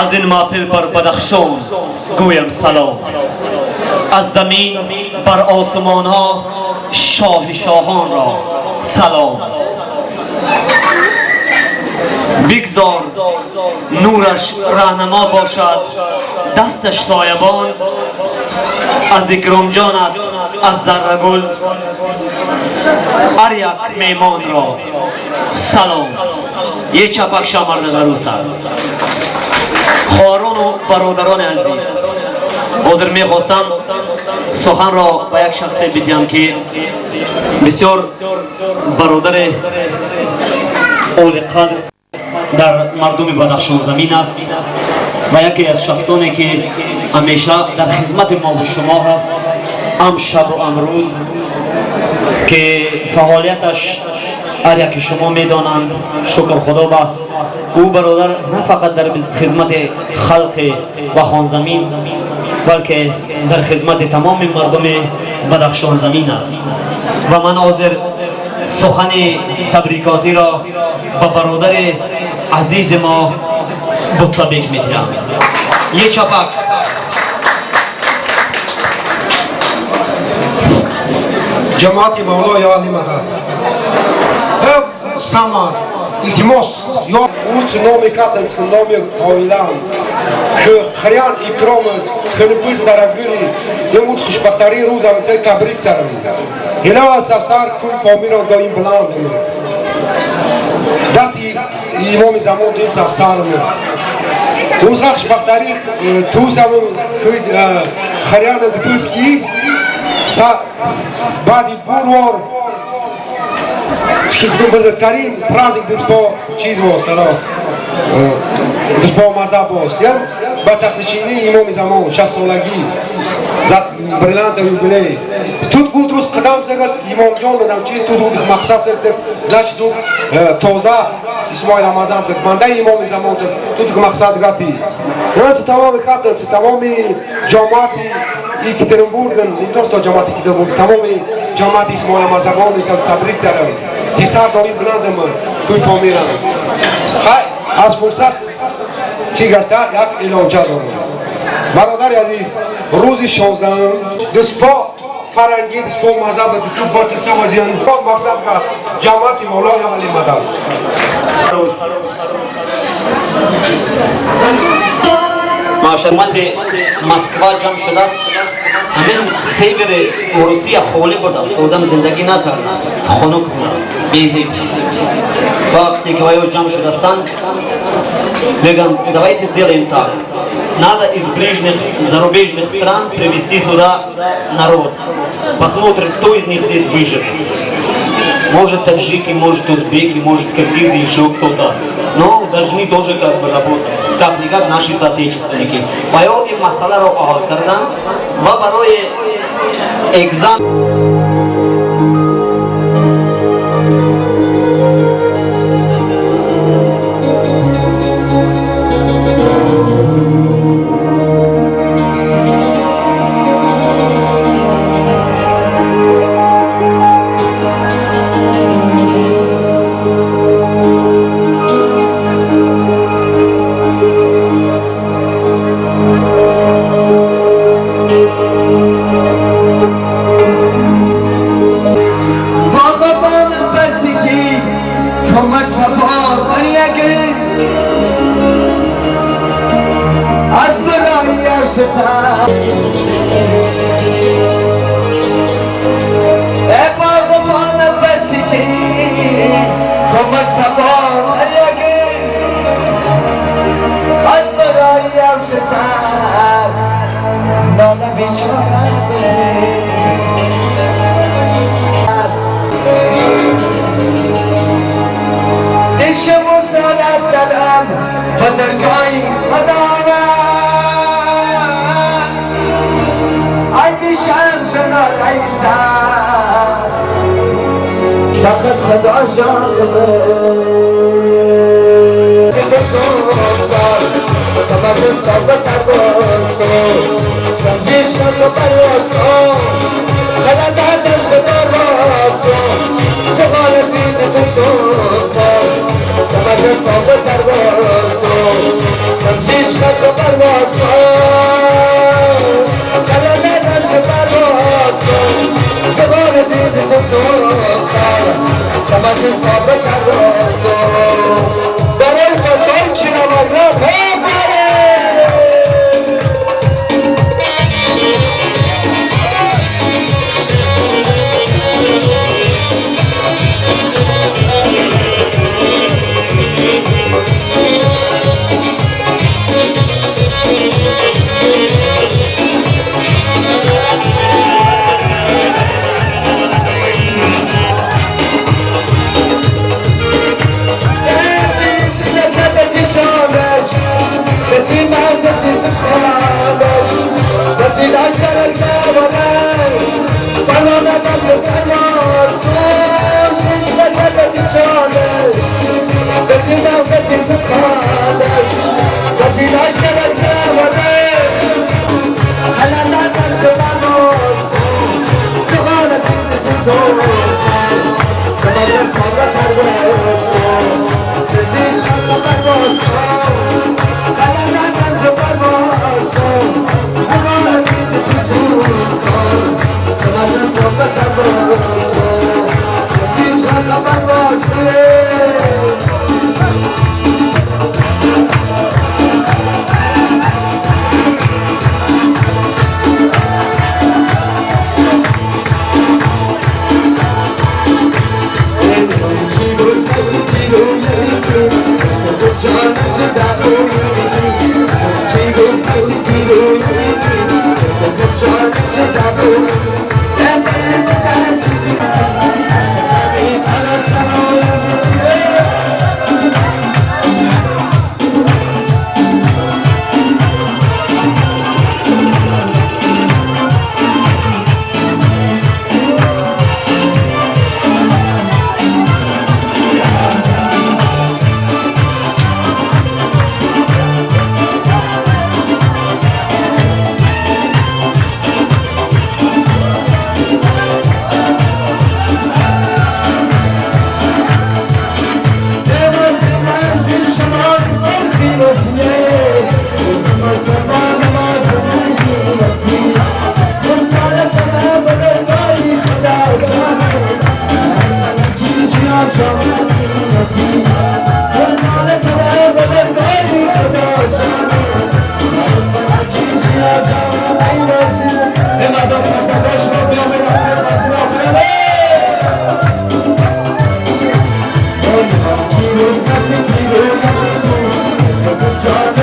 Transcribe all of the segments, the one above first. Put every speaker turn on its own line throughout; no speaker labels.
از این محفل بر بدخشان گویم سلام، از زمین بر آسمان ها شاه شاهان را سلام. بگذار نورش راهنما باشد، دستش سایبان، از اکرام جانت از ذره گل هر یک میمان را سلام. یه چپک شامرده بروسد. خواهران و برادران عزیز، ҳозир мехостам суханро ба як шахсе бидиҳам ки бисёр бародари олиқадр дар мардуми Бадахшонзамин аст ва яке аз шахсоне ки ҳамеша дар хизмати мову шумо ҳаст, ҳам шабу ҳам рӯз, ки фаъолияташ ҳар яке шумо медонанд. Шукр Худо ба ӯ, бародар на фақат дар хизмати халқи Вахонзамин, балки дар хизмати тамоми мардуми Бадахшонзамин аст. Ва ман ҳозир сухани табрикотиро ба бародари азизи мо Буттабек медиҳам. Е чапак.
Ҷамоати Мавло, ё Али мадад! Самад, илтимос, ё уц номи катан, номи оилам хрян икром хнпис зарагири емуд хушбахтари рӯзам цай табрик царам. Ҳилава сафсар кул Помирон доим баланд, дасти имоми замон дуюм сафсар. Рӯзға хушбахтари тусам хрян дписки баъди бурвор бузургтарин праздник дицпо чиз бост, дицпо мазҳаб бост, ба тахтнишинии имоми замон 60-солагӣ, бриллиантовый юбилей. Тут гуд рӯз қадам загад имомҷон дадам чиз тут гуд мақсад загад, значит, тут тоза Исмоил Рамазан бандаи имоми замон тут мақсад гапи. Тамоми хатм, тамоми ҷамоати Екатеринбург, не то что ҷамоати Екатеринбург, тамоми ҷамоати Исмоила мазҳабон табрик зарам. Тисар доим баландам кӯй Помирам. Хай, аз фурсат чӣ гашта, як эълонча дорам. Бародари азиз, рӯзи 16-ум дӯспо фарангӣ, дӯспо мазҳаб ду ботилца вазиан мақсад гаст. Ҷамоати Мавло, ё Али мадад!
Маошармати Москва ҷамъ шудааст. Ҳамин севери Русия холӣ будааст, одам зиндагӣ накардааст, хунук будааст, безеб. Вақте ки ваё ҷамъ шудастанд, мегӯянд: «Давайте сделаем так, надо из ближних зарубежных стран привезти сюда народ, посмотрим, кто из них здесь выживет. Может, таджики, может, узбеки, может, киргизы, еще кто-то. Но должны тоже как бы работать, как-никак наши соотечественники». Ва ё ин масъаларо ҳал кардан ва барои экзамен.
باغبان بسیجی کمک سبا یکی از برای ارشد. ای باغبان بسیجی کمک سبا یکی از برای ارشد ناله بیچاره. دیشب. ندارد سلام با درگاهی خدا را ای بیشم شنار ایسا فقط خدا جان
John.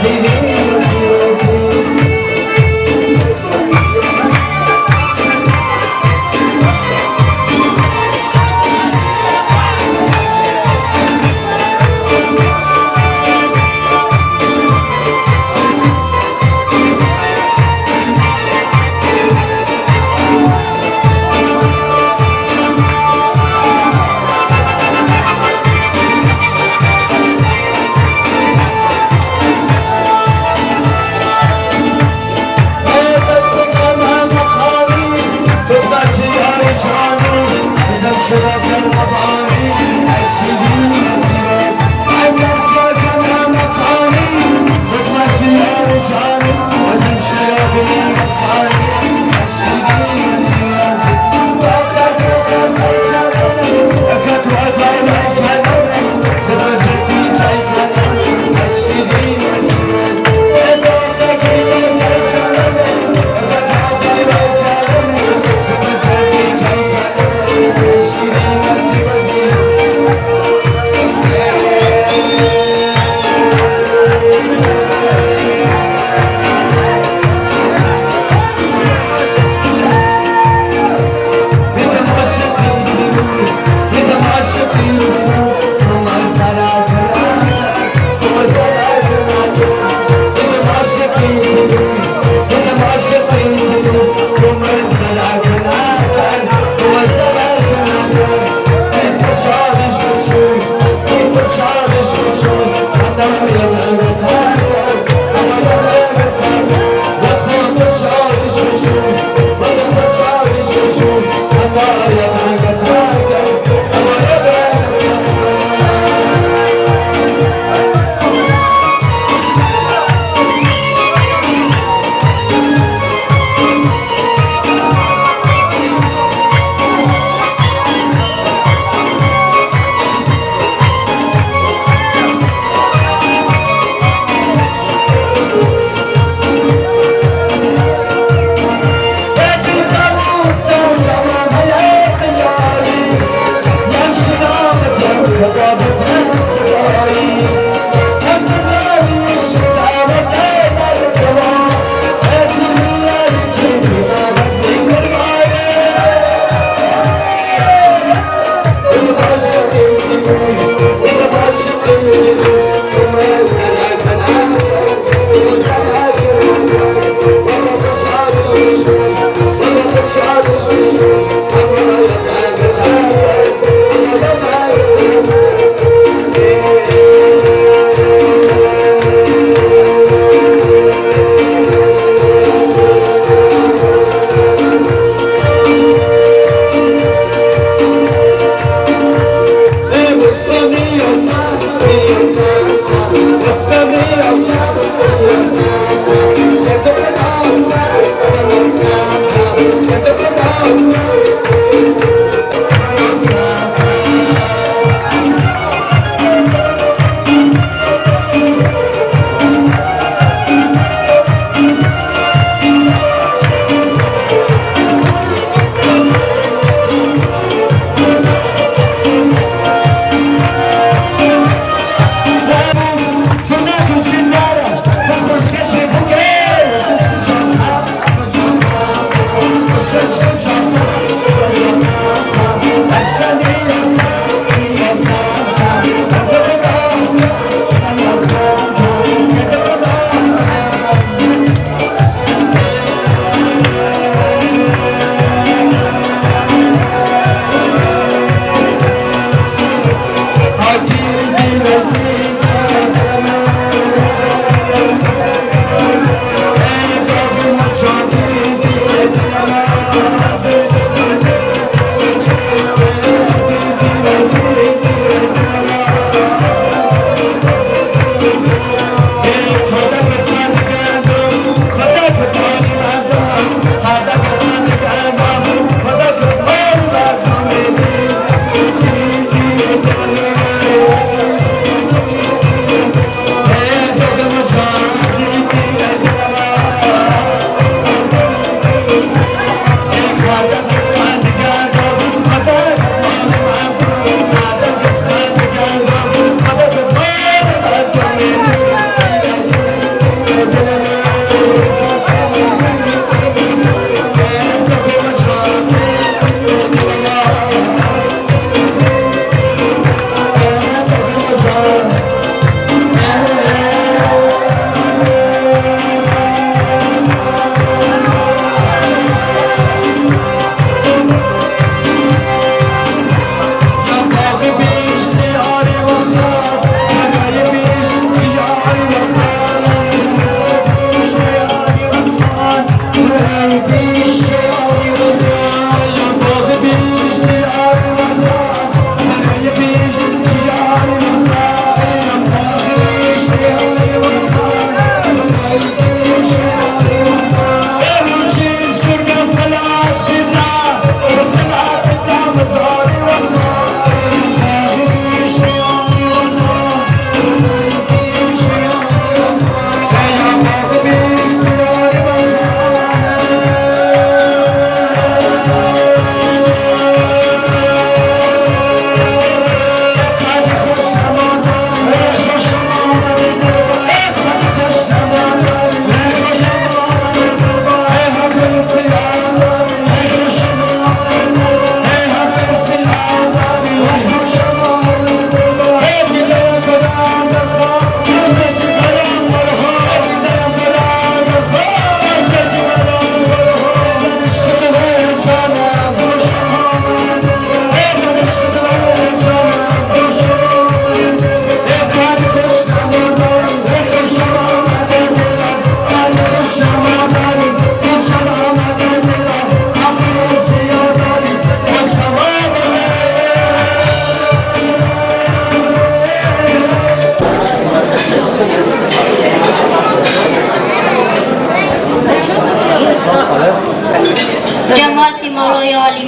She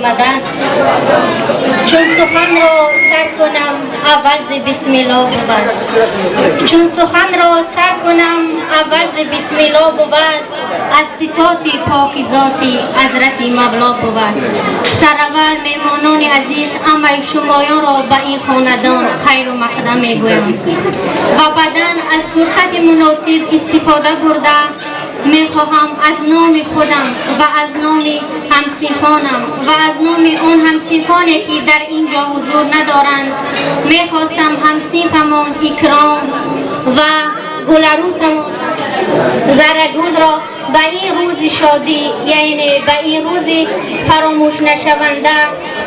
Мадад. Чун суханро сар кунам, аввал зи бисмилло бувад. Чун суханро сар кунам, аввал зи бисмилло бувад, аз сифоти поки зоти ҳазрати Мавло бувад. Сараввал, меҳмонони азиз, ҳамаи шумоёнро ба ин хонадон хайру мақдам мегӯям ва баъдан аз фурсати муносиб истифода бурда мехоҳам аз номи худам ва аз номи ҳамсинфонам ва аз номи он ҳамсинфоне, ки дар ин ҷо ҳузур надоранд, мехостам ҳамсинфамон Икром ва гуларӯсамон Зарагулро ба ин рӯзи шодӣ, яъне ба ин рӯзи фаромӯшнашаванда,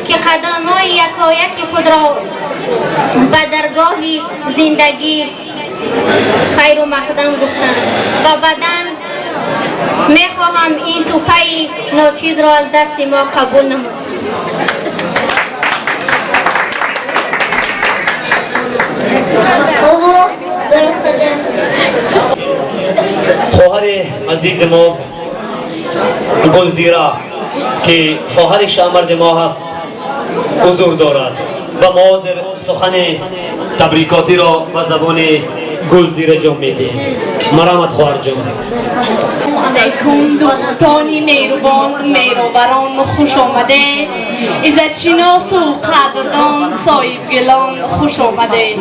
ки қадамҳои якояки худро ба даргоҳи зиндагӣ хайру мақдам гуфтанд, ва баъдан мехоҳам ин тӯҳфаи ночизро аз дасти мо қабул намоед.
Хоҳари азизи мо Гулзира, ки хоҳари шаҳмарди мо ҳаст, ҳузур дорад ва мо ҳозир сухани табрикотиро ба забони Гулзира ҷон медиҳем. Марҳамат, хоҳарҷон.
Алайкум, дӯстони меҳрубон, меҳроварон, хуш омадед. Иззатшиносу қадрдон, соҳибгилон, хуш омадед.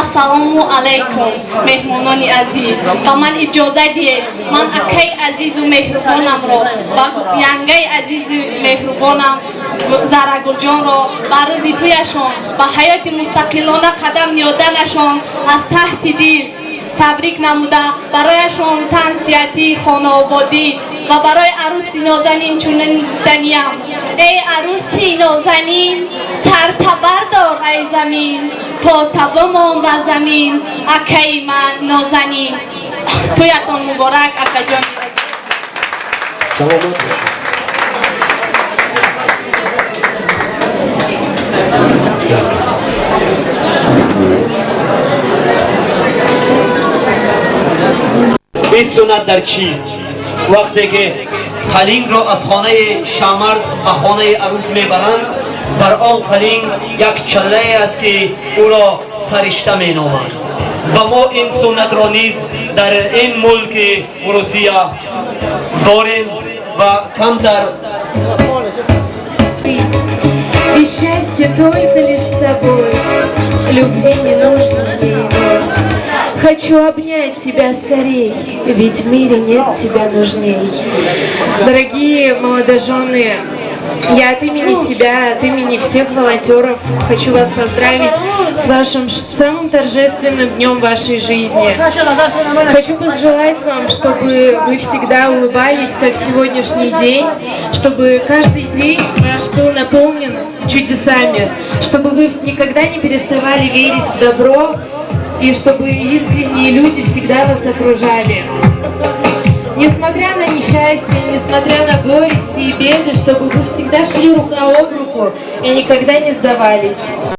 Ассалому алайкум, меҳмонони азиз. Ба ман иҷоза диҳед, ман акаи азизу меҳрубонамро ва янгаи азизу меҳрубонам Зарагулҷонро ба рӯзи тӯяшон, ба ҳаёти мустақилона қадам ниёданашон аз таҳти дил табрик намуда, барояшон тансиҳатӣ, хонаободӣ ва барои арӯси нозанин чунин гуфтаниям: эй арӯси нозанин, сартабардор, ай замин пота бимон ба замин, акаи ман нозанин. Тӯятон муборак, акаҷони.
Саломат бошед.
Ин суннат дар чист? Вақте ки қалингро аз хонаи шамард ба хонаи арӯс мебаранд, бар он қалинг як чаллае аст, ки ӯро фаришта меноманд, ва мо ин суннатро низ дар ин мулки Русия дорем ва камтар.
И счастье только лишь с тобой, любви не нужно мне иной. Хочу обнять тебя скорей, ведь в мире нет тебя нужней. Дорогие молодожены, я от имени себя, от имени всех волонтеров хочу вас поздравить с вашим самым торжественным днем вашей жизни. Хочу пожелать вам, чтобы вы всегда улыбались, как сегодняшний день, чтобы каждый день ваш был наполнен чудесами, чтобы вы никогда не переставали верить в добро и чтобы искренние люди всегда вас окружали. Несмотря на несчастье, несмотря на горести и беды, чтобы вы всегда шли рука об руку и никогда не сдавались.